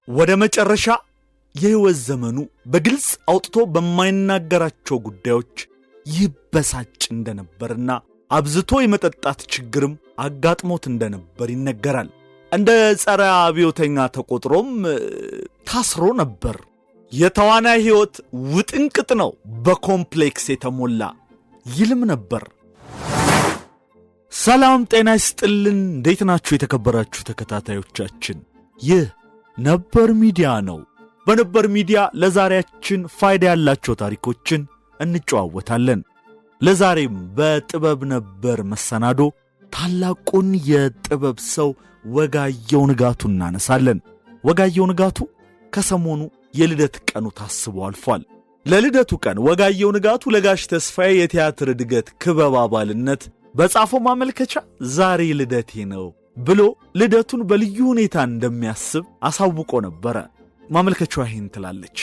ወደ መጨረሻ የሕይወት ዘመኑ በግልጽ አውጥቶ በማይናገራቸው ጉዳዮች ይበሳጭ እንደነበርና አብዝቶ የመጠጣት ችግርም አጋጥሞት እንደነበር ይነገራል። እንደ ጸረ አብዮተኛ ተቆጥሮም ታስሮ ነበር። የተዋናይ ሕይወት ውጥንቅጥ ነው፣ በ complex የተሞላ ይልም ነበር። ሰላም ጤና ይስጥልን። እንዴት ናችሁ የተከበራችሁ ተከታታዮቻችን? ይህ ነበር ሚዲያ ነው። በነበር ሚዲያ ለዛሬያችን ፋይዳ ያላቸው ታሪኮችን እንጨዋወታለን። ለዛሬም በጥበብ ነበር መሰናዶ ታላቁን የጥበብ ሰው ወጋየሁ ንጋቱ እናነሳለን። ወጋየሁ ንጋቱ ከሰሞኑ የልደት ቀኑ ታስቦ አልፏል። ለልደቱ ቀን ወጋየሁ ንጋቱ ለጋሽ ተስፋዬ የቲያትር እድገት ክበብ አባልነት በጻፈው ማመልከቻ ዛሬ ልደቴ ነው ብሎ ልደቱን በልዩ ሁኔታ እንደሚያስብ አሳውቆ ነበረ። ማመልከቻዋ ይህን ትላለች።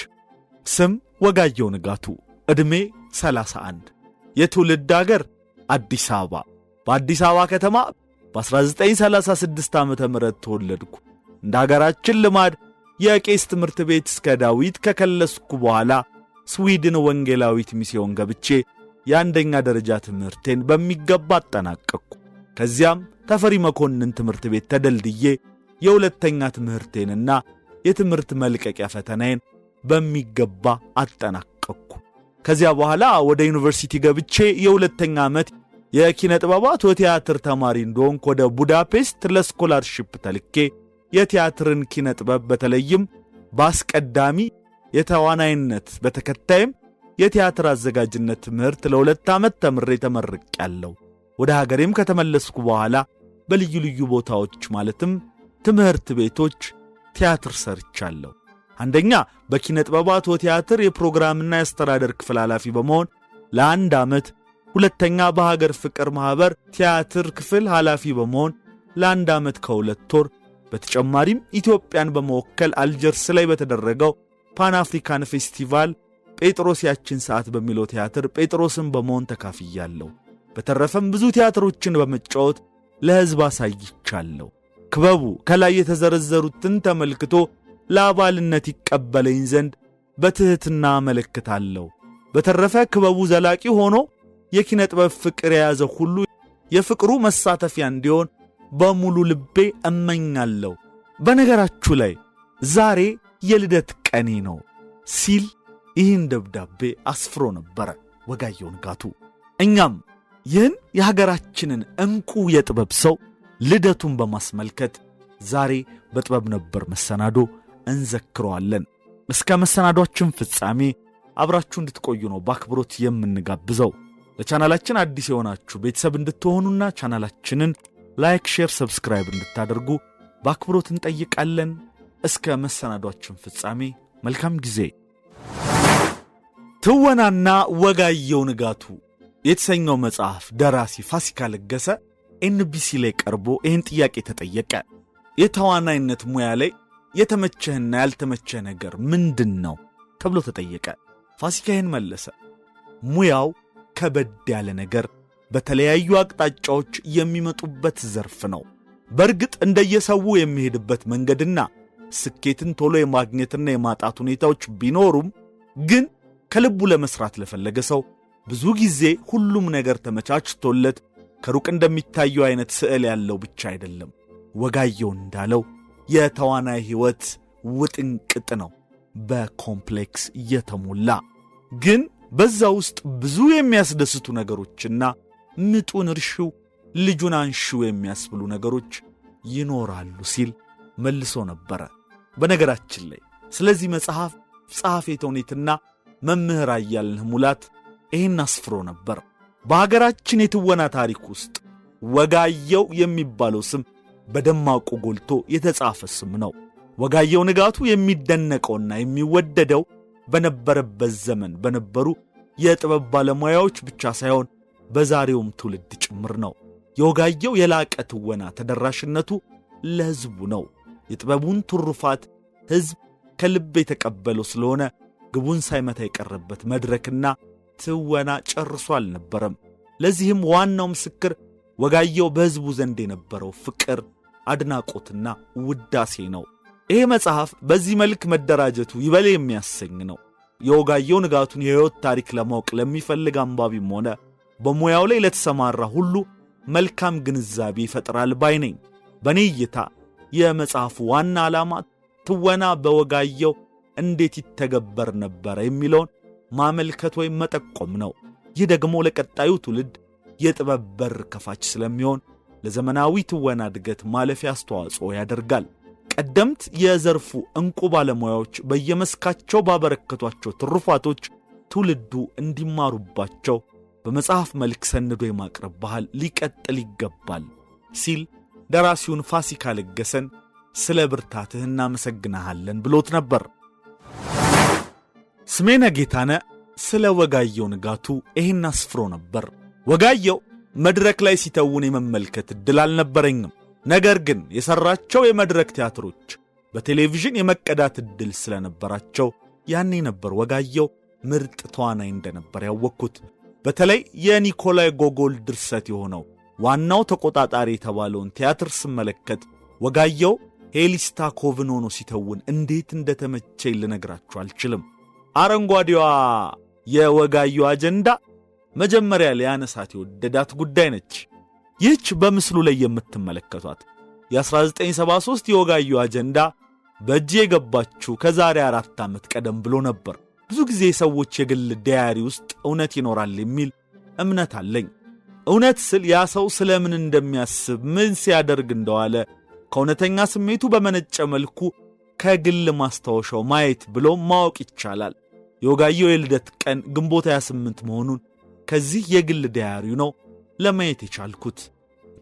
ስም ወጋየሁ ንጋቱ፣ ዕድሜ 31፣ የትውልድ አገር አዲስ አበባ። በአዲስ አበባ ከተማ በ1936 ዓ ም ተወለድኩ። እንደ አገራችን ልማድ የቄስ ትምህርት ቤት እስከ ዳዊት ከከለስኩ በኋላ ስዊድን ወንጌላዊት ሚስዮን ገብቼ የአንደኛ ደረጃ ትምህርቴን በሚገባ አጠናቀቅኩ። ከዚያም ተፈሪ መኮንን ትምህርት ቤት ተደልድዬ የሁለተኛ ትምህርቴንና የትምህርት መልቀቂያ ፈተናዬን በሚገባ አጠናቀቅኩ። ከዚያ በኋላ ወደ ዩኒቨርሲቲ ገብቼ የሁለተኛ ዓመት የኪነ ጥበባት ወቲያትር ተማሪ እንደሆንኩ ወደ ቡዳፔስት ለ scholarship ተልኬ የቲያትርን ኪነ ጥበብ በተለይም በአስቀዳሚ የተዋናይነት በተከታይም የቲያትር አዘጋጅነት ትምህርት ለ2 ዓመት ተምሬ ተመርቄያለሁ። ወደ ሀገሬም ከተመለስኩ በኋላ በልዩ ልዩ ቦታዎች ማለትም ትምህርት ቤቶች ቲያትር ሰርቻለሁ። አንደኛ በኪነ ጥበባት ወቲያትር የፕሮግራምና የአስተዳደር ክፍል ኃላፊ በመሆን ለ1 ዓመት፣ ሁለተኛ በሀገር ፍቅር ማኅበር ቲያትር ክፍል ኃላፊ በመሆን ለ1 ዓመት ከ2 ወር፣ በተጨማሪም ኢትዮጵያን በመወከል አልጀርስ ላይ በተደረገው ፓን አፍሪካን ፌስቲቫል ጴጥሮስ ያችን ሰዓት በሚለው ቲያትር ጴጥሮስን በመሆን ተካፍያለሁ። በተረፈም ብዙ ቲያትሮችን በመጫወት ለሕዝብ አሳይቻለሁ። ክበቡ ከላይ የተዘረዘሩትን ተመልክቶ ለአባልነት ይቀበለኝ ዘንድ በትሕትና አመለክታለሁ። በተረፈ ክበቡ ዘላቂ ሆኖ የኪነ ጥበብ ፍቅር የያዘ ሁሉ የፍቅሩ መሳተፊያ እንዲሆን በሙሉ ልቤ እመኛለሁ። በነገራችሁ ላይ ዛሬ የልደት ቀኔ ነው ሲል ይህን ደብዳቤ አስፍሮ ነበረ ወጋየሁ ንጋቱ። እኛም ይህን የሀገራችንን ዕንቁ የጥበብ ሰው ልደቱን በማስመልከት ዛሬ በጥበብ ነበር መሰናዶ እንዘክረዋለን። እስከ መሰናዷችን ፍጻሜ አብራችሁ እንድትቆዩ ነው በአክብሮት የምንጋብዘው። ለቻናላችን አዲስ የሆናችሁ ቤተሰብ እንድትሆኑና ቻናላችንን like፣ share፣ subscribe እንድታደርጉ በአክብሮት እንጠይቃለን። እስከ መሰናዷችን ፍጻሜ መልካም ጊዜ። ትወናና ወጋየሁ ንጋቱ የተሰኘው መጽሐፍ ደራሲ ፋሲካ ለገሰ ኤንቢሲ ላይ ቀርቦ ይህን ጥያቄ ተጠየቀ። የተዋናይነት ሙያ ላይ የተመቸህና ያልተመቸህ ነገር ምንድን ነው ተብሎ ተጠየቀ። ፋሲካ ይህን መለሰ። ሙያው ከበድ ያለ ነገር በተለያዩ አቅጣጫዎች የሚመጡበት ዘርፍ ነው። በእርግጥ እንደየሰው የሚሄድበት መንገድና ስኬትን ቶሎ የማግኘትና የማጣት ሁኔታዎች ቢኖሩም ግን ከልቡ ለመስራት ለፈለገ ሰው ብዙ ጊዜ ሁሉም ነገር ተመቻችቶለት ከሩቅ እንደሚታየው አይነት ስዕል ያለው ብቻ አይደለም። ወጋየሁ እንዳለው የተዋናይ ሕይወት ውጥንቅጥ ነው፣ በ complex የተሞላ ግን በዛ ውስጥ ብዙ የሚያስደስቱ ነገሮችና ምጡን እርሺው ልጁን አንሺው የሚያስብሉ ነገሮች ይኖራሉ ሲል መልሶ ነበረ። በነገራችን ላይ ስለዚህ መጽሐፍ ጸሐፌ ተውኔትና መምህር አያልንህ ሙላት ይህን አስፍሮ ነበር። በሀገራችን የትወና ታሪክ ውስጥ ወጋየሁ የሚባለው ስም በደማቁ ጎልቶ የተጻፈ ስም ነው። ወጋየሁ ንጋቱ የሚደነቀውና የሚወደደው በነበረበት ዘመን በነበሩ የጥበብ ባለሙያዎች ብቻ ሳይሆን በዛሬውም ትውልድ ጭምር ነው። የወጋየሁ የላቀ ትወና ተደራሽነቱ ለሕዝቡ ነው። የጥበቡን ትሩፋት ሕዝብ ከልብ የተቀበለው ስለሆነ ግቡን ሳይመታ የቀረበት መድረክና ትወና ጨርሶ አልነበረም። ለዚህም ዋናው ምስክር ወጋየሁ በሕዝቡ ዘንድ የነበረው ፍቅር፣ አድናቆትና ውዳሴ ነው። ይሄ መጽሐፍ በዚህ መልክ መደራጀቱ ይበል የሚያሰኝ ነው። የወጋየሁ ንጋቱን የሕይወት ታሪክ ለማወቅ ለሚፈልግ አንባቢም ሆነ በሙያው ላይ ለተሰማራ ሁሉ መልካም ግንዛቤ ይፈጥራል ባይ ነኝ። በእኔ እይታ የመጽሐፉ ዋና ዓላማ ትወና በወጋየሁ እንዴት ይተገበር ነበረ የሚለውን ማመልከት ወይም መጠቆም ነው። ይህ ደግሞ ለቀጣዩ ትውልድ የጥበብ በር ከፋች ስለሚሆን ለዘመናዊ ትወና እድገት ማለፊያ አስተዋጽኦ ያደርጋል። ቀደምት የዘርፉ ዕንቁ ባለሙያዎች በየመስካቸው ባበረከቷቸው ትሩፋቶች ትውልዱ እንዲማሩባቸው በመጽሐፍ መልክ ሰንዶ የማቅረብ ባህል ሊቀጥል ይገባል ሲል ደራሲውን ፋሲካ ለገሰን ስለ ብርታትህ እናመሰግንሃለን ብሎት ነበር። ስሜነ ጌታነ ስለ ወጋየሁ ንጋቱ ይህን አስፍሮ ነበር። ወጋየሁ መድረክ ላይ ሲተውን የመመልከት ዕድል አልነበረኝም። ነገር ግን የሠራቸው የመድረክ ቲያትሮች በቴሌቪዥን የመቀዳት ዕድል ስለነበራቸው ያኔ ነበር ወጋየሁ ምርጥ ተዋናይ እንደነበር ያወቅኩት። በተለይ የኒኮላይ ጎጎል ድርሰት የሆነው ዋናው ተቆጣጣሪ የተባለውን ቲያትር ስመለከት ወጋየሁ ሄሊስታኮቭን ሆኖ ሲተውን እንዴት እንደተመቸኝ ልነግራችሁ አልችልም። አረንጓዴዋ የወጋየሁ አጀንዳ መጀመሪያ ሊያነሳት የወደዳት ጉዳይ ነች። ይህች በምስሉ ላይ የምትመለከቷት የ1973 የወጋየሁ አጀንዳ በእጅ የገባችው ከዛሬ 4 ዓመት ቀደም ብሎ ነበር። ብዙ ጊዜ ሰዎች የግል diary ውስጥ እውነት ይኖራል የሚል እምነት አለኝ። እውነት ስል ያ ሰው ስለምን እንደሚያስብ፣ ምን ሲያደርግ እንደዋለ ከእውነተኛ ስሜቱ በመነጨ መልኩ ከግል ማስታወሻው ማየት ብሎ ማወቅ ይቻላል። የወጋየሁ የልደት ቀን ግንቦት 28 መሆኑን ከዚህ የግል diary ው ነው ለማየት የቻልኩት።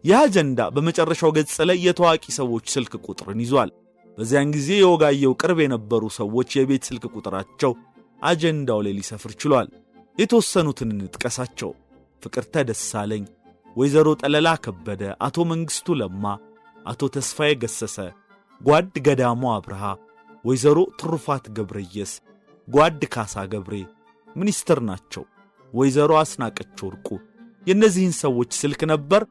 ይህ አጀንዳ በመጨረሻው ገጽ ላይ የታዋቂ ሰዎች ስልክ ቁጥርን ይዟል። በዚያን ጊዜ የወጋየሁ ቅርብ የነበሩ ሰዎች የቤት ስልክ ቁጥራቸው አጀንዳው ላይ ሊሰፍር ችሏል። የተወሰኑትን እንጥቀሳቸው። ፍቅርተ ደሳለኝ፣ ወይዘሮ ጠለላ ከበደ፣ አቶ መንግስቱ ለማ፣ አቶ ተስፋዬ ገሰሰ፣ ጓድ ገዳሙ አብርሃ፣ ወይዘሮ ትሩፋት ገብረየስ፣ ጓድ ካሳ ገብሬ ሚኒስትር ናቸው። ወይዘሮ አስናቀች ወርቁ። የእነዚህን ሰዎች ስልክ ነበር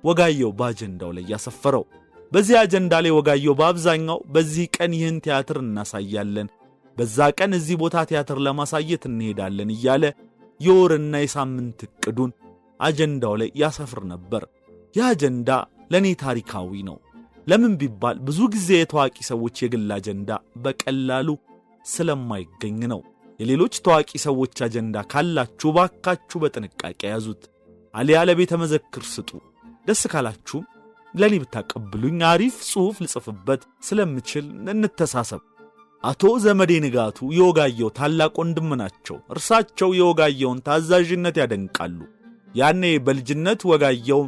ወጋየሁ በአጀንዳው ላይ ያሰፈረው። በዚህ አጀንዳ ላይ ወጋየሁ በአብዛኛው በዚህ ቀን ይህን ቲያትር እናሳያለን፣ በዛ ቀን እዚህ ቦታ ቲያትር ለማሳየት እንሄዳለን እያለ የወርና የሳምንት ዕቅዱን አጀንዳው ላይ ያሰፍር ነበር። ይህ አጀንዳ ለእኔ ታሪካዊ ነው። ለምን ቢባል ብዙ ጊዜ የታዋቂ ሰዎች የግል አጀንዳ በቀላሉ ስለማይገኝ ነው። የሌሎች ታዋቂ ሰዎች አጀንዳ ካላችሁ ባካችሁ በጥንቃቄ ያዙት፣ አሊያ ለቤተ መዘክር ስጡ። ደስ ካላችሁም ለእኔ ብታቀብሉኝ አሪፍ ጽሑፍ ልጽፍበት ስለምችል እንተሳሰብ። አቶ ዘመዴ ንጋቱ የወጋየሁ ታላቅ ወንድም ናቸው። እርሳቸው የወጋየሁን ታዛዥነት ያደንቃሉ። ያኔ በልጅነት ወጋየሁ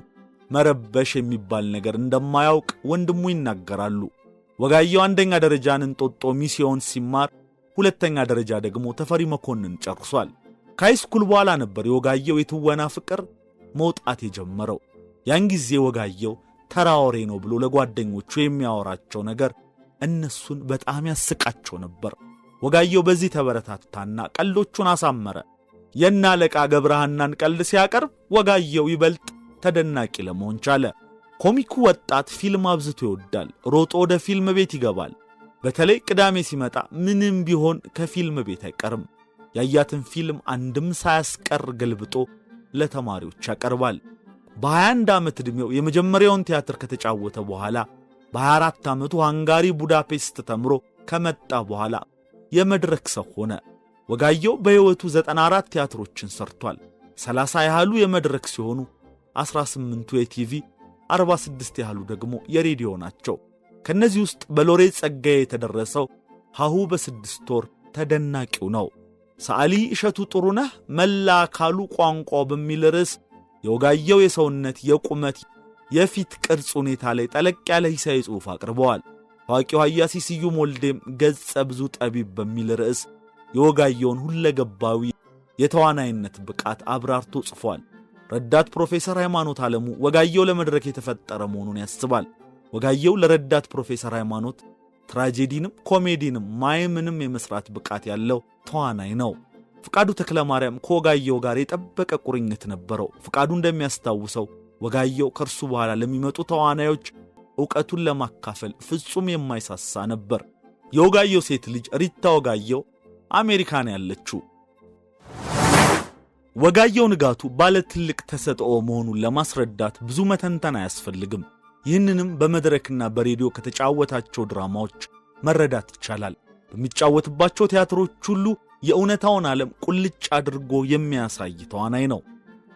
መረበሽ የሚባል ነገር እንደማያውቅ ወንድሙ ይናገራሉ። ወጋየሁ አንደኛ ደረጃን እንጦጦ ሚስዮን ሲማር፣ ሁለተኛ ደረጃ ደግሞ ተፈሪ መኮንን ጨርሷል። ከ high school በኋላ ነበር የወጋየሁ የትወና ፍቅር መውጣት የጀመረው። ያን ጊዜ ወጋየሁ ተራ ወሬ ነው ብሎ ለጓደኞቹ የሚያወራቸው ነገር እነሱን በጣም ያስቃቸው ነበር። ወጋየሁ በዚህ ተበረታታና ቀልዶቹን አሳመረ። የነ አለቃ ገብረሃናን ቀልድ ሲያቀርብ ወጋየሁ ይበልጥ ተደናቂ ለመሆን ቻለ። ኮሚኩ ወጣት ፊልም አብዝቶ ይወዳል። ሮጦ ወደ ፊልም ቤት ይገባል። በተለይ ቅዳሜ ሲመጣ ምንም ቢሆን ከፊልም ቤት አይቀርም። ያያትን ፊልም አንድም ሳያስቀር ገልብጦ ለተማሪዎች ያቀርባል። በ21 ዓመት ዕድሜው የመጀመሪያውን ቲያትር ከተጫወተ በኋላ በ24 ዓመቱ ሃንጋሪ ቡዳፔስት ተምሮ ከመጣ በኋላ የመድረክ ሰው ሆነ። ወጋየሁ በሕይወቱ 94 ቲያትሮችን ሰርቷል። 30 ያህሉ የመድረክ ሲሆኑ 18ቱ የቲቪ፣ 46 ያህሉ ደግሞ የሬዲዮ ናቸው። ከነዚህ ውስጥ በሎሬት ጸጋዬ የተደረሰው ሀሁ በስድስት ወር ተደናቂው ነው። ሰዓሊ እሸቱ ጥሩነህ መላ አካሉ ቋንቋ በሚል ርዕስ የወጋየሁ የሰውነት፣ የቁመት፣ የፊት ቅርጽ ሁኔታ ላይ ጠለቅ ያለ ሂሳዊ ጽሑፍ አቅርበዋል። ታዋቂው ሀያሲ ስዩም ወልዴም ገጸ ብዙ ጠቢብ በሚል ርዕስ የወጋየሁን ሁለገባዊ የተዋናይነት ብቃት አብራርቶ ጽፏል። ረዳት ፕሮፌሰር ሃይማኖት ዓለሙ ወጋየሁ ለመድረክ የተፈጠረ መሆኑን ያስባል። ወጋየሁ ለረዳት ፕሮፌሰር ሃይማኖት ትራጄዲንም ኮሜዲንም mime ንም የመስራት ብቃት ያለው ተዋናይ ነው። ፍቃዱ ተክለማርያም ከወጋየሁ ጋር የጠበቀ ቁርኝት ነበረው። ፍቃዱ እንደሚያስታውሰው ወጋየሁ ከእርሱ በኋላ ለሚመጡ ተዋናዮች ዕውቀቱን ለማካፈል ፍጹም የማይሳሳ ነበር። የወጋየሁ ሴት ልጅ ሪታ ወጋየሁ አሜሪካን ያለችው። ወጋየሁ ንጋቱ ባለ ትልቅ ተሰጥኦ መሆኑን ለማስረዳት ብዙ መተንተን አያስፈልግም። ይህንንም በመድረክና በሬዲዮ ከተጫወታቸው ድራማዎች መረዳት ይቻላል። በሚጫወትባቸው ቲያትሮች ሁሉ የእውነታውን ዓለም ቁልጭ አድርጎ የሚያሳይ ተዋናይ ነው።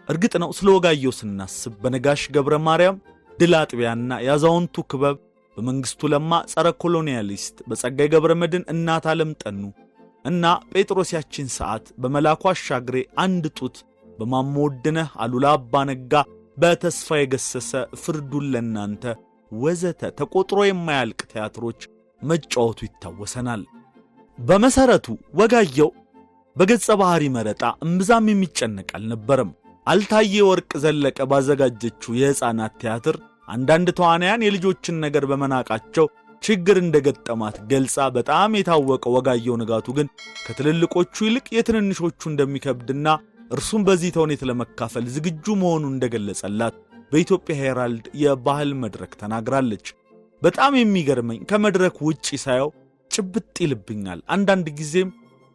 እርግጥ ነው ስለ ወጋየሁ ስናስብ በነጋሽ ገብረ ማርያም ድል አጥቢያና የአዛውንቱ ክበብ፣ በመንግሥቱ ለማ ጸረ ኮሎኒያሊስት፣ በጸጋይ ገብረ መድን እናት ዓለም ጠኑ እና ጴጥሮስ ያችን ሰዓት፣ በመላኩ አሻግሬ አንድ ጡት፣ በማሞ ወድነህ አሉላ አባ ነጋ፣ በተስፋዬ ገሰሰ ፍርዱን ለናንተ ወዘተ ተቆጥሮ የማያልቅ ቲያትሮች መጫወቱ ይታወሰናል። በመሰረቱ ወጋየሁ በገጸ ባህሪ መረጣ እምብዛም የሚጨነቅ አልነበረም። አልታየ ወርቅ ዘለቀ ባዘጋጀችው የሕፃናት ቲያትር አንዳንድ ተዋናያን የልጆችን ነገር በመናቃቸው ችግር እንደገጠማት ገልጻ በጣም የታወቀው ወጋየሁ ንጋቱ ግን ከትልልቆቹ ይልቅ የትንንሾቹ እንደሚከብድና እርሱም በዚህ ተውኔት ለመካፈል ዝግጁ መሆኑን እንደገለጸላት በኢትዮጵያ ሄራልድ የባህል መድረክ ተናግራለች። በጣም የሚገርመኝ ከመድረክ ውጪ ሳየው ጭብጥ ይልብኛል። አንዳንድ ጊዜም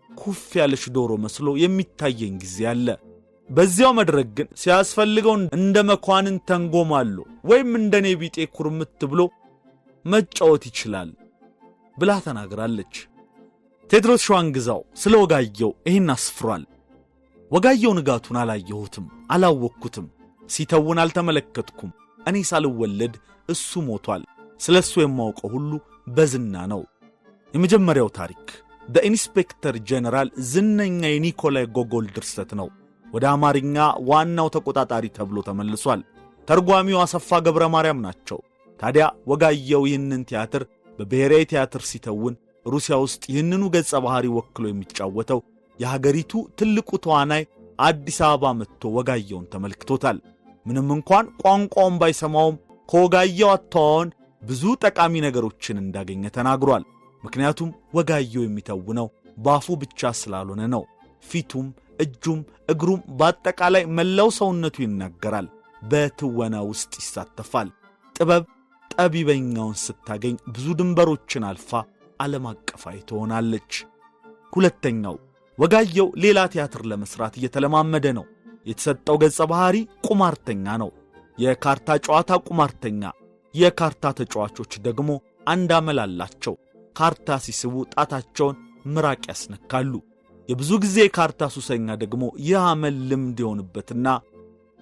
ኩፍ ያለች ዶሮ መስሎ የሚታየኝ ጊዜ አለ። በዚያው መድረክ ግን ሲያስፈልገው እንደ መኳንን ተንጎማሎ ወይም እንደ እኔ ቢጤ ኩርምት ብሎ መጫወት ይችላል ብላ ተናግራለች። ቴዎድሮስ ሸዋንግዛው ስለ ወጋየሁ ይህን አስፍሯል። ወጋየሁ ንጋቱን አላየሁትም፣ አላወቅኩትም፣ ሲተውን አልተመለከትኩም። እኔ ሳልወለድ እሱ ሞቷል። ስለ እሱ የማውቀው ሁሉ በዝና ነው። የመጀመሪያው ታሪክ The Inspector General ዝነኛ የኒኮላይ ጎጎል ድርሰት ነው። ወደ አማርኛ ዋናው ተቆጣጣሪ ተብሎ ተመልሷል። ተርጓሚው አሰፋ ገብረ ማርያም ናቸው። ታዲያ ወጋየሁ ይህንን ቲያትር በብሔራዊ ቲያትር ሲተውን ሩሲያ ውስጥ ይህንኑ ገጸ ባህሪ ወክሎ የሚጫወተው የሀገሪቱ ትልቁ ተዋናይ አዲስ አበባ መጥቶ ወጋየሁን ተመልክቶታል። ምንም እንኳን ቋንቋውን ባይሰማውም ከወጋየሁ አተዋወን ብዙ ጠቃሚ ነገሮችን እንዳገኘ ተናግሯል። ምክንያቱም ወጋየሁ የሚተውነው ባፉ ብቻ ስላልሆነ ነው። ፊቱም፣ እጁም፣ እግሩም በአጠቃላይ መላው ሰውነቱ ይናገራል። በትወና ውስጥ ይሳተፋል። ጥበብ ጠቢበኛውን ስታገኝ ብዙ ድንበሮችን አልፋ ዓለም አቀፋዊ ትሆናለች። ሁለተኛው ወጋየሁ ሌላ ቲያትር ለመስራት እየተለማመደ ነው። የተሰጠው ገጸ ባህሪ ቁማርተኛ ነው። የካርታ ጨዋታ ቁማርተኛ። የካርታ ተጫዋቾች ደግሞ አንድ አመል አላቸው። ካርታ ሲስቡ ጣታቸውን ምራቅ ያስነካሉ። የብዙ ጊዜ ካርታ ሱሰኛ ደግሞ ይህ አመል ልምድ ይሆንበትና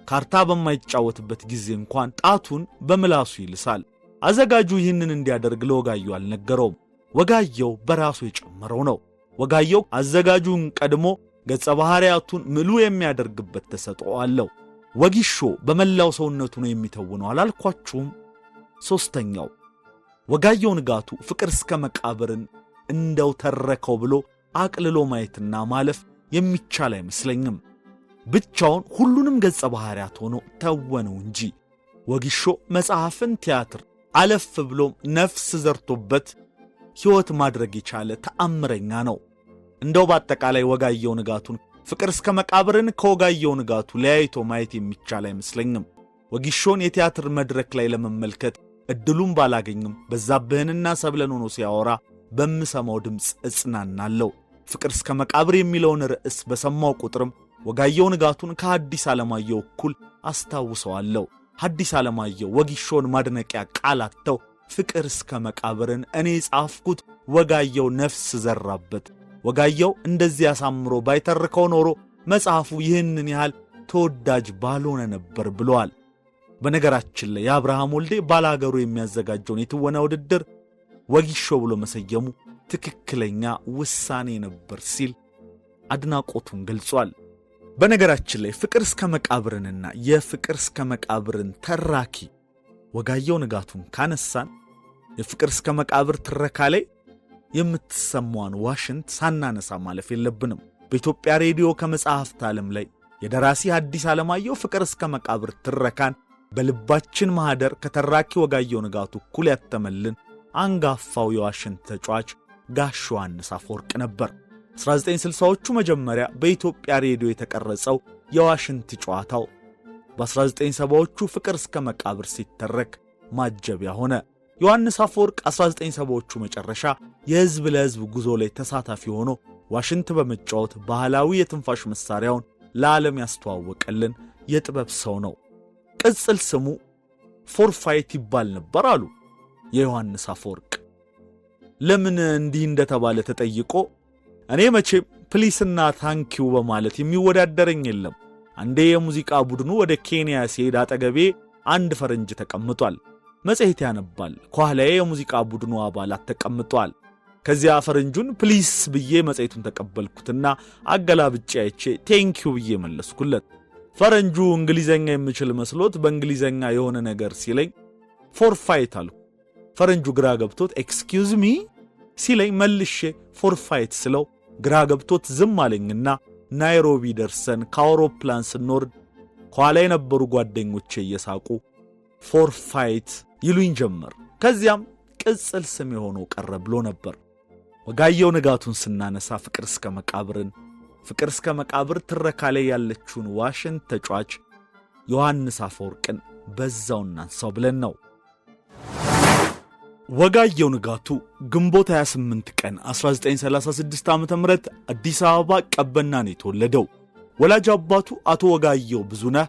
ካርታ በማይጫወትበት ጊዜ እንኳን ጣቱን በምላሱ ይልሳል። አዘጋጁ ይህንን እንዲያደርግ ለወጋየሁ አልነገረውም። ወጋየሁ በራሱ የጨመረው ነው። ወጋየሁ አዘጋጁን ቀድሞ ገጸ ባህሪያቱን ምሉ የሚያደርግበት ተሰጥኦ አለው። ወጊሾ በመላው ሰውነቱ ነው የሚተውነው አላልኳችሁም? ሦስተኛው ወጋየሁ ንጋቱ ፍቅር እስከ መቃብርን እንደው ተረከው ብሎ አቅልሎ ማየትና ማለፍ የሚቻል አይመስለኝም። ብቻውን ሁሉንም ገጸ ባህሪያት ሆኖ ተወነው እንጂ ወጊሾ መጽሐፍን ቲያትር አለፍ ብሎም ነፍስ ዘርቶበት ሕይወት ማድረግ የቻለ ተአምረኛ ነው። እንደው በአጠቃላይ ወጋየሁ ንጋቱን ፍቅር እስከ መቃብርን ከወጋየሁ ንጋቱ ለያይቶ ማየት የሚቻል አይመስለኝም። ወጊሾን የቲያትር መድረክ ላይ ለመመልከት እድሉን ባላገኝም በዛብህንና ሰብለን ሆኖ ሲያወራ በምሰማው ድምፅ እጽናናለሁ። ፍቅር እስከ መቃብር የሚለውን ርዕስ በሰማው ቁጥርም ወጋየሁ ንጋቱን ከሐዲስ ዓለማየሁ እኩል አስታውሰዋለሁ። ሐዲስ ዓለማየሁ ወጊሾን ማድነቂያ ቃላተው ፍቅር እስከ መቃብርን እኔ ጻፍኩት፣ ወጋየሁ ነፍስ ዘራበት። ወጋየሁ እንደዚህ አሳምሮ ባይተርከው ኖሮ መጽሐፉ ይህንን ያህል ተወዳጅ ባልሆነ ነበር ብለዋል። በነገራችን ላይ የአብርሃም ወልዴ ባላገሩ የሚያዘጋጀውን የትወና ውድድር ወጊሾ ብሎ መሰየሙ ትክክለኛ ውሳኔ ነበር ሲል አድናቆቱን ገልጿል። በነገራችን ላይ ፍቅር እስከ መቃብርንና የፍቅር እስከ መቃብርን ተራኪ ወጋየሁ ንጋቱን ካነሳን የፍቅር እስከ መቃብር ትረካ ላይ የምትሰማዋን ዋሽንት ሳናነሳ ማለፍ የለብንም። በኢትዮጵያ ሬዲዮ ከመጽሐፍት ዓለም ላይ የደራሲ ሐዲስ ዓለማየሁ ፍቅር እስከ መቃብር ትረካን በልባችን ማኅደር ከተራኪ ወጋየሁ ንጋቱ እኩል ያተመልን አንጋፋው የዋሽንት ተጫዋች ጋሽ ዮሐንስ አፈወርቅ ነበር። 1960ዎቹ መጀመሪያ በኢትዮጵያ ሬዲዮ የተቀረጸው የዋሽንት ጨዋታው በ1970ዎቹ ፍቅር እስከ መቃብር ሲተረክ ማጀቢያ ሆነ። ዮሐንስ አፈወርቅ 1970ዎቹ መጨረሻ የሕዝብ ለሕዝብ ጉዞ ላይ ተሳታፊ ሆኖ ዋሽንት በመጫወት ባህላዊ የትንፋሽ መሳሪያውን ለዓለም ያስተዋወቀልን የጥበብ ሰው ነው። ቅጽል ስሙ ፎርፋይት ይባል ነበር አሉ የዮሐንስ አፈወርቅ። ለምን እንዲህ እንደተባለ ተጠይቆ እኔ መቼም please ና thank you በማለት የሚወዳደረኝ የለም። አንዴ የሙዚቃ ቡድኑ ወደ ኬንያ ሲሄድ አጠገቤ አንድ ፈረንጅ ተቀምጧል። መጽሔት ያነባል። ከኋላዬ የሙዚቃ ቡድኑ አባላት ተቀምጧል። ከዚያ ፈረንጁን please ብዬ መጽሔቱን ተቀበልኩትና አገላብጬ አይቼ thank you ብዬ መለስኩለት። ፈረንጁ እንግሊዘኛ የምችል መስሎት በእንግሊዘኛ የሆነ ነገር ሲለኝ for fight አልኩ። ፈረንጁ ግራ ገብቶት excuse me ሲለኝ መልሼ for fight ስለው ግራ ገብቶት ዝም አለኝና ናይሮቢ ደርሰን ከአውሮፕላን ስንወርድ ከኋላ የነበሩ ጓደኞቼ እየሳቁ for fight ይሉኝ ጀመር። ከዚያም ቅጽል ስም የሆነው ቀረ ብሎ ነበር። ወጋየሁ ንጋቱን ስናነሳ ፍቅር እስከ መቃብርን ፍቅር እስከ መቃብር ትረካ ላይ ያለችውን ዋሽንት ተጫዋች ዮሐንስ አፈወርቅን በዛው እናንሳው ብለን ነው። ወጋየሁ ንጋቱ ግንቦት 28 ቀን 1936 ዓ.ም አዲስ አበባ ቀበና ነው የተወለደው። ወላጅ አባቱ አቶ ወጋየሁ ብዙነህ፣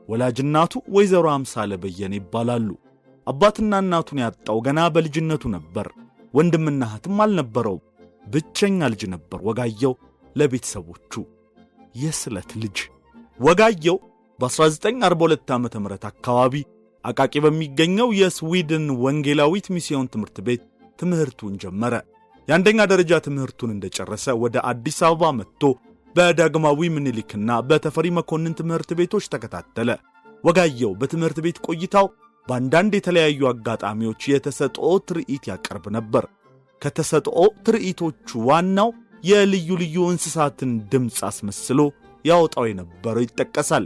ወላጅ እናቱ ወይዘሮ አምሳለ በየነ ይባላሉ። አባትና እናቱን ያጣው ገና በልጅነቱ ነበር። ወንድምና እህትም አልነበረውም። ብቸኛ ልጅ ነበር ወጋየሁ ለቤተሰቦቹ የስለት ልጅ። ወጋየሁ በ1942 ዓ.ም አካባቢ አቃቂ በሚገኘው የስዊድን ወንጌላዊት ሚስዮን ትምህርት ቤት ትምህርቱን ጀመረ። የአንደኛ ደረጃ ትምህርቱን እንደጨረሰ ወደ አዲስ አበባ መጥቶ በዳግማዊ ምኒልክና በተፈሪ መኮንን ትምህርት ቤቶች ተከታተለ። ወጋየሁ በትምህርት ቤት ቆይታው በአንዳንድ የተለያዩ አጋጣሚዎች የተሰጥኦ ትርኢት ያቀርብ ነበር። ከተሰጥኦ ትርኢቶቹ ዋናው የልዩ ልዩ እንስሳትን ድምፅ አስመስሎ ያወጣው የነበረው ይጠቀሳል።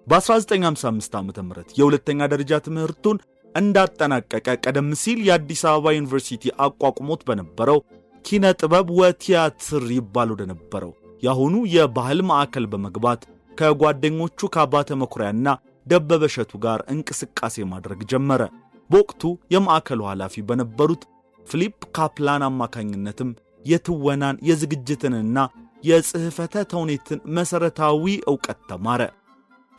በ1955 ዓ.ም የሁለተኛ ደረጃ ትምህርቱን እንዳጠናቀቀ ቀደም ሲል የአዲስ አበባ ዩኒቨርሲቲ አቋቁሞት በነበረው ኪነ ጥበብ ወቲያትር ይባል ወደ ነበረው የአሁኑ የባህል ማዕከል በመግባት ከጓደኞቹ ከአባተ መኩሪያና ደበበ እሸቱ ጋር እንቅስቃሴ ማድረግ ጀመረ። በወቅቱ የማዕከሉ ኃላፊ በነበሩት ፊሊፕ ካፕላን አማካኝነትም የትወናን የዝግጅትንና የጽሕፈተ ተውኔትን መሠረታዊ ዕውቀት ተማረ።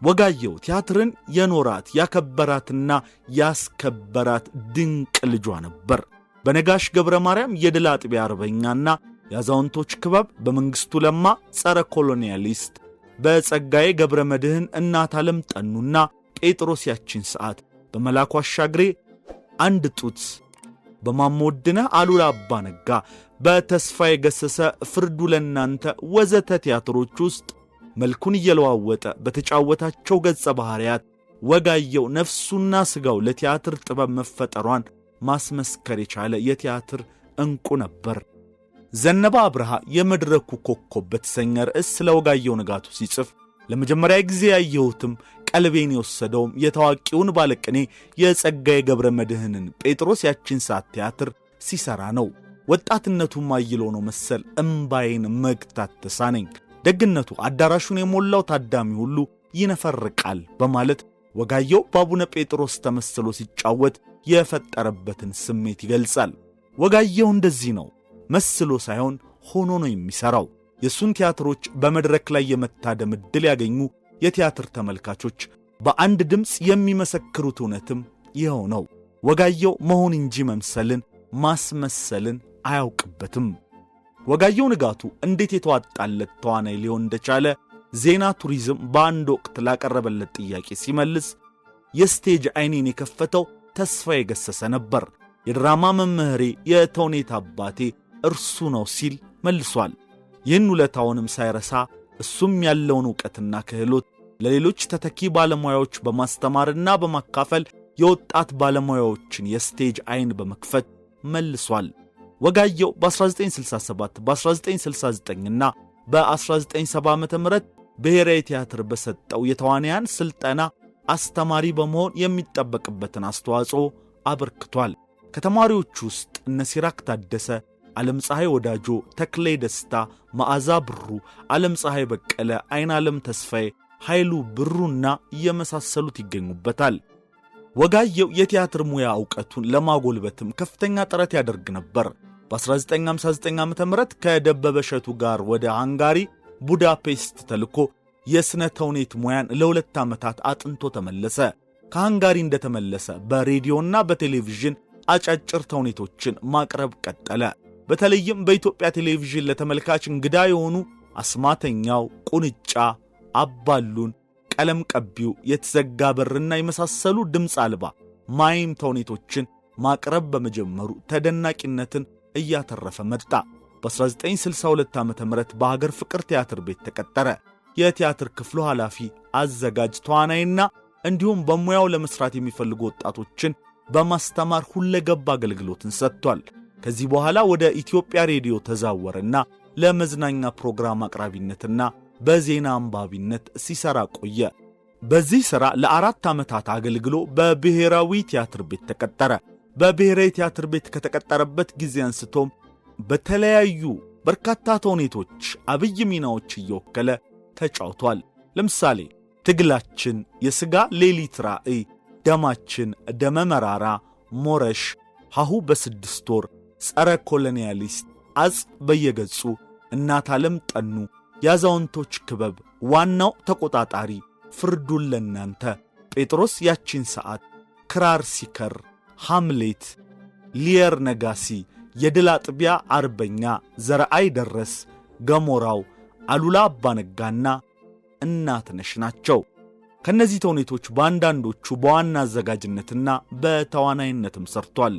ወጋየሁ ቲያትርን የኖራት ያከበራትና ያስከበራት ድንቅ ልጇ ነበር። በነጋሽ ገብረ ማርያም የድል አጥቢያ አርበኛና የአዛውንቶች ክበብ፣ በመንግሥቱ ለማ ጸረ ኮሎኒያሊስት፣ በጸጋዬ ገብረ መድህን እናት ዓለም ጠኑና ጴጥሮስ ያችን ሰዓት፣ በመላኩ አሻግሬ አንድ ጡት፣ በማሞ ወድነህ አሉላ አባ ነጋ፣ በተስፋዬ ገሰሰ ፍርዱ ለናንተ ወዘተ ቲያትሮች ውስጥ መልኩን እየለዋወጠ በተጫወታቸው ገጸ ባህሪያት ወጋየሁ ነፍሱና ሥጋው ለቲያትር ጥበብ መፈጠሯን ማስመስከር የቻለ የቲያትር ዕንቁ ነበር። ዘነበ አብርሃ የመድረኩ ኮከብ በተሰኘ ርዕስ ስለ ወጋየሁ ንጋቱ ሲጽፍ ለመጀመሪያ ጊዜ ያየሁትም ቀልቤን የወሰደውም የታዋቂውን ባለቅኔ የጸጋዬ ገብረ መድህንን ጴጥሮስ ያችን ሰዓት ቲያትር ሲሠራ ነው። ወጣትነቱም አይሎ ነው መሰል እምባዬን መግታት ተሳነኝ። ደግነቱ አዳራሹን የሞላው ታዳሚ ሁሉ ይነፈርቃል በማለት ወጋየሁ በአቡነ ጴጥሮስ ተመስሎ ሲጫወት የፈጠረበትን ስሜት ይገልጻል። ወጋየሁ እንደዚህ ነው። መስሎ ሳይሆን ሆኖ ነው የሚሠራው። የእሱን ቲያትሮች በመድረክ ላይ የመታደም ዕድል ያገኙ የቲያትር ተመልካቾች በአንድ ድምፅ የሚመሰክሩት እውነትም ይኸው ነው። ወጋየሁ መሆን እንጂ መምሰልን ማስመሰልን አያውቅበትም። ወጋየሁ ንጋቱ እንዴት የተዋጣለት ተዋናይ ሊሆን እንደቻለ ዜና ቱሪዝም በአንድ ወቅት ላቀረበለት ጥያቄ ሲመልስ የ stage ዓይኔን የከፈተው ተስፋዬ ገሰሰ ነበር። የድራማ መምህሬ፣ የተውኔት አባቴ እርሱ ነው ሲል መልሷል። ይህን ውለታውንም ሳይረሳ እሱም ያለውን ዕውቀትና ክህሎት ለሌሎች ተተኪ ባለሙያዎች በማስተማርና በማካፈል የወጣት ባለሙያዎችን የ stage ዓይን በመክፈት መልሷል። ወጋየሁ በ1967 በ1969 እና በ1970 ዓ.ም ብሔራዊ ቲያትር በሰጠው የተዋንያን ስልጠና አስተማሪ በመሆን የሚጠበቅበትን አስተዋጽኦ አበርክቷል። ከተማሪዎቹ ውስጥ እነ ሲራክ ታደሰ፣ ዓለም ፀሐይ ወዳጆ፣ ተክሌ ደስታ፣ መዓዛ ብሩ፣ ዓለም ፀሐይ በቀለ፣ አይን ዓለም ተስፋዬ፣ ኃይሉ ብሩና የመሳሰሉት ይገኙበታል። ወጋየሁ የቲያትር ሙያ ዕውቀቱን ለማጎልበትም ከፍተኛ ጥረት ያደርግ ነበር። በ1959 ዓ ም ከደበበ እሸቱ ጋር ወደ ሃንጋሪ ቡዳፔስት ተልኮ የሥነ ተውኔት ሙያን ለ2 ዓመታት አጥንቶ ተመለሰ። ከሃንጋሪ እንደተመለሰ በሬዲዮና በቴሌቪዥን አጫጭር ተውኔቶችን ማቅረብ ቀጠለ። በተለይም በኢትዮጵያ ቴሌቪዥን ለተመልካች እንግዳ የሆኑ አስማተኛው፣ ቁንጫ፣ አባሉን፣ ቀለም ቀቢው፣ የተዘጋ በርና የመሳሰሉ ድምፅ አልባ mime ተውኔቶችን ማቅረብ በመጀመሩ ተደናቂነትን እያተረፈ መጣ። በ1962 ዓ ም በሀገር ፍቅር ቲያትር ቤት ተቀጠረ። የቲያትር ክፍሉ ኃላፊ፣ አዘጋጅ፣ ተዋናይና እንዲሁም በሙያው ለመስራት የሚፈልጉ ወጣቶችን በማስተማር ሁለገብ አገልግሎትን ሰጥቷል። ከዚህ በኋላ ወደ ኢትዮጵያ ሬዲዮ ተዛወረና ለመዝናኛ ፕሮግራም አቅራቢነትና በዜና አንባቢነት ሲሰራ ቆየ። በዚህ ሥራ ለ4 ዓመታት አገልግሎ በብሔራዊ ቲያትር ቤት ተቀጠረ። በብሔራዊ ቲያትር ቤት ከተቀጠረበት ጊዜ አንስቶም በተለያዩ በርካታ ተውኔቶች አብይ ሚናዎች እየወከለ ተጫውቷል። ለምሳሌ ትግላችን፣ የሥጋ ሌሊት ራእይ፣ ደማችን፣ ደመ መራራ፣ ሞረሽ፣ ሀሁ በስድስት ወር፣ ጸረ ኮሎኒያሊስት፣ አጽ በየገጹ፣ እናት ዓለም ጠኑ፣ የአዛውንቶች ክበብ፣ ዋናው ተቆጣጣሪ፣ ፍርዱን ለናንተ፣ ጴጥሮስ ያቺን ሰዓት፣ ክራር ሲከር፣ ሐምሌት፣ ሊየር ነጋሲ፣ የድል አጥቢያ አርበኛ፣ ዘርአይ ደረስ፣ ገሞራው፣ አሉላ አባነጋና እናትነሽ ናቸው። ከነዚህ ተውኔቶች በአንዳንዶቹ በዋና አዘጋጅነትና በተዋናይነትም ሰርቷል።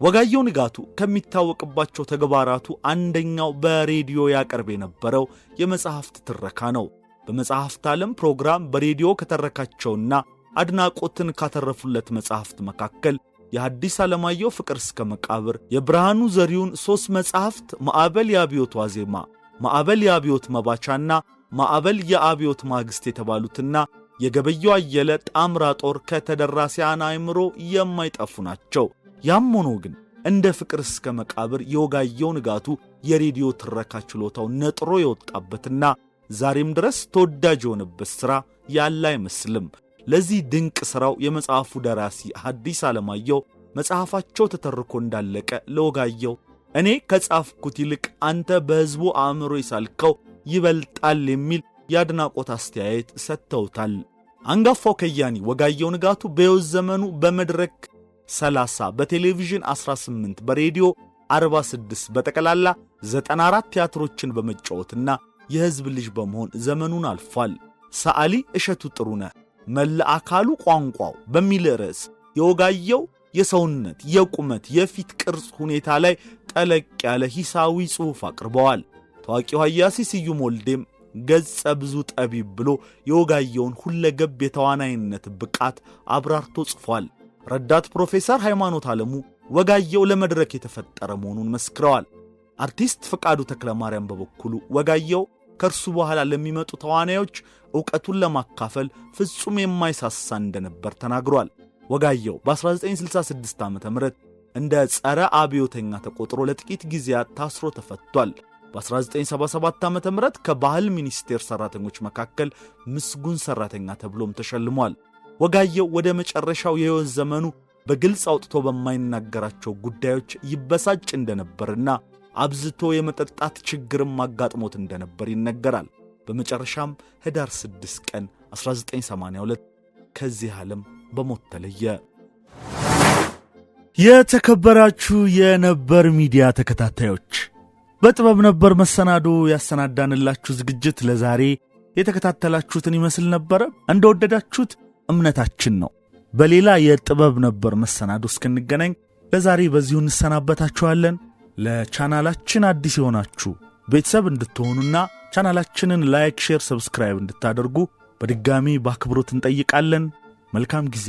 ወጋየሁ ንጋቱ ከሚታወቅባቸው ተግባራቱ አንደኛው በሬዲዮ ያቀርብ የነበረው የመጽሐፍት ትረካ ነው። በመጽሐፍት ዓለም ፕሮግራም በሬዲዮ ከተረካቸውና አድናቆትን ካተረፉለት መጽሐፍት መካከል የሐዲስ ዓለማየሁ ፍቅር እስከ መቃብር፣ የብርሃኑ ዘሪሁን 3 መጽሐፍት ማዕበል የአብዮት ዋዜማ፣ ማዕበል የአብዮት መባቻና ማዕበል የአብዮት ማግስት የተባሉትና የገበየሁ አየለ ጣምራ ጦር ከተደራሲያን አእምሮ የማይጠፉ ናቸው። ያም ሆኖ ግን እንደ ፍቅር እስከ መቃብር የወጋየሁ ንጋቱ የሬዲዮ ትረካ ችሎታው ነጥሮ የወጣበትና ዛሬም ድረስ ተወዳጅ የሆነበት ሥራ ያለ አይመስልም። ለዚህ ድንቅ ሥራው የመጽሐፉ ደራሲ ሐዲስ ዓለማየሁ መጽሐፋቸው ተተርኮ እንዳለቀ ለወጋየሁ እኔ ከጻፍኩት ይልቅ አንተ በሕዝቡ አእምሮ የሳልከው ይበልጣል የሚል የአድናቆት አስተያየት ሰጥተውታል። አንጋፋው ከያኒ ወጋየሁ ንጋቱ በሕይወት ዘመኑ በመድረክ 30፣ በቴሌቪዥን 18፣ በሬዲዮ 46፣ በጠቅላላ 94 ቲያትሮችን በመጫወትና የሕዝብ ልጅ በመሆን ዘመኑን አልፏል። ሰዓሊ እሸቱ ጥሩነህ መላ አካሉ ቋንቋው በሚል ርዕስ የወጋየሁ የሰውነት፣ የቁመት፣ የፊት ቅርጽ ሁኔታ ላይ ጠለቅ ያለ ሂሳዊ ጽሑፍ አቅርበዋል። ታዋቂው ሀያሲ ስዩም ወልዴም ገጸ ብዙ ጠቢብ ብሎ የወጋየሁን ሁለገብ የተዋናይነት ብቃት አብራርቶ ጽፏል። ረዳት ፕሮፌሰር ሃይማኖት ዓለሙ ወጋየሁ ለመድረክ የተፈጠረ መሆኑን መስክረዋል። አርቲስት ፈቃዱ ተክለማርያም በበኩሉ ወጋየሁ ከእርሱ በኋላ ለሚመጡ ተዋናዮች ዕውቀቱን ለማካፈል ፍጹም የማይሳሳ እንደነበር ተናግሯል። ወጋየሁ በ1966 ዓ.ም እንደ ጸረ አብዮተኛ ተቆጥሮ ለጥቂት ጊዜያት ታስሮ ተፈቷል። በ1977 ዓ.ም ከባህል ሚኒስቴር ሰራተኞች መካከል ምስጉን ሰራተኛ ተብሎም ተሸልሟል። ወጋየሁ ወደ መጨረሻው የሕይወት ዘመኑ በግልጽ አውጥቶ በማይናገራቸው ጉዳዮች ይበሳጭ እንደነበርና አብዝቶ የመጠጣት ችግርም አጋጥሞት እንደነበር ይነገራል። በመጨረሻም ህዳር 6 ቀን 1982 ከዚህ ዓለም በሞት ተለየ። የተከበራችሁ የነበር ሚዲያ ተከታታዮች፣ በጥበብ ነበር መሰናዶ ያሰናዳንላችሁ ዝግጅት ለዛሬ የተከታተላችሁትን ይመስል ነበረ። እንደወደዳችሁት እምነታችን ነው። በሌላ የጥበብ ነበር መሰናዶ እስክንገናኝ ለዛሬ በዚሁ እንሰናበታችኋለን። ለቻናላችን አዲስ የሆናችሁ ቤተሰብ እንድትሆኑና ቻናላችንን like፣ share፣ subscribe እንድታደርጉ በድጋሚ በአክብሮት እንጠይቃለን። መልካም ጊዜ።